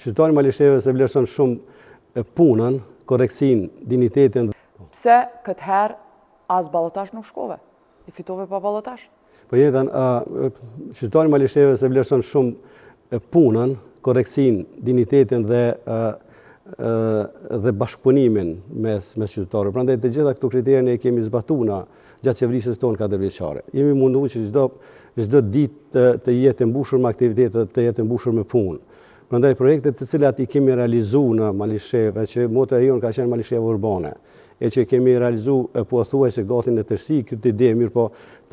Qytetari i Malishevës e vlerëson shumë punën, korrektësinë, dinjitetin. Pse këtë herë as balotazh nuk shkove? I fitove pa balotazh? Po jetën, qytetari i Malishevës e vlerëson shumë punën, korrektësinë, dinjitetin dhe bashkëpunimin mes qytetarëve. Prandaj të gjitha këto kritere ne i kemi zbatu na gjatë qeverisjes tonë katërvjeçare. Jemi mundu që çdo ditë të jetë e mbushur me aktivitete, të jetë e mbushur me punë. Prandaj projektet të cilat i kemi realizu në Malishevë, që motoja jonë ka qenë Malishevë urbane, e që kemi realizu pothuajse gati në tërësi këtë ide, mirëpo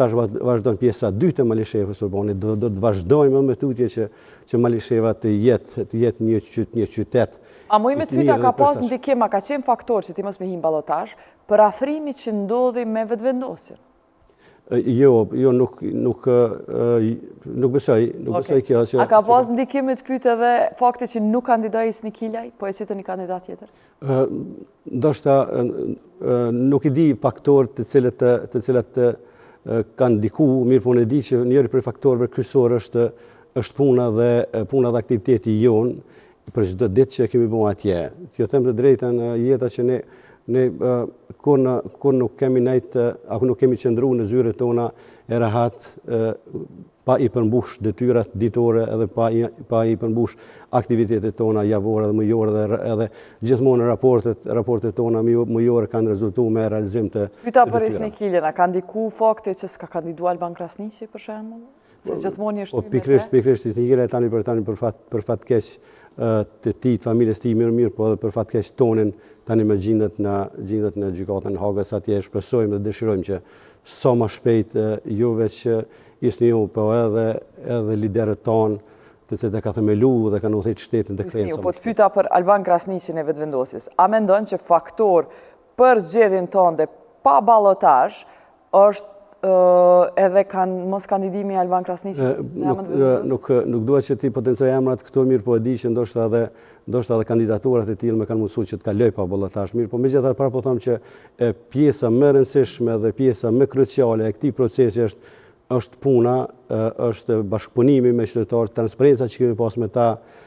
tash vazhdon pjesa e dytë e Malishevës urbane, do të vazhdojmë edhe më tutje që Malisheva të jetë një qytet. A muj me të pyta, ka pas ndikim, a ka qenë faktor që ti mos me hi n'balotazh, përafrimi që ndodhi me Vetëvendosjen? Jo, jo, nuk besoj, nuk besoj kjo që A ka pas ndikim, me të pytë, edhe fakti që nuk kandidoi Isni Kilaj, po e qitën një kandidat tjetër? Ndoshta nuk i di faktorët të cilat kanë ndiku, mirë po unë e di që njëri prej faktorëve kryesor është puna dhe aktiviteti jonë për çdo ditë që kemi bërë atje. T'ju them të drejtën, jeta që ne kur nuk kemi nejt, apo nuk kemi qëndru në zyret tona e rahat pa i përmbush detyrat ditore edhe pa i përmbush aktivitetet tona javore dhe mujore dhe edhe gjithmonë raportet tona mujore kanë rezultu me realizim të Pyta për Isni Kilën, a ka ndiku fakti që s'ka kandidu Alban Krasniqi, për shembull? Se gjithmonë një po, pikërisht, Isni Kila tani për tani për fat keq të tij, të familjes tij, mirë mirë, po edhe për fat keq tonin, tani më gjindet në gjykatën e Hagës. Atje shpresojmë dhe dëshirojmë që sa më shpejt jo veç Isniu, po edhe liderët tanë, të cilët e ka themelu dhe kanë udhëhequr shtetin, të kthehen sa Po të pyta për Alban Krasniqin e Vetëvendosjes. A mendon që faktor për zgjedhjen tënde pa balotazh është edhe kanë mos kandidimi Alban Krasniqit? Nuk dua që ti potencoj emrat këto, mirë po e di që ndoshta edhe kandidaturat e tillë më kanë mundësu që të kaloj pa balotazh. Mirë, po megjithatë prapë po them që pjesa më e rëndësishme dhe pjesa më kruciale e këtij procesi është puna, është bashkëpunimi me qytetarët, transparenca që kemi pas me ta.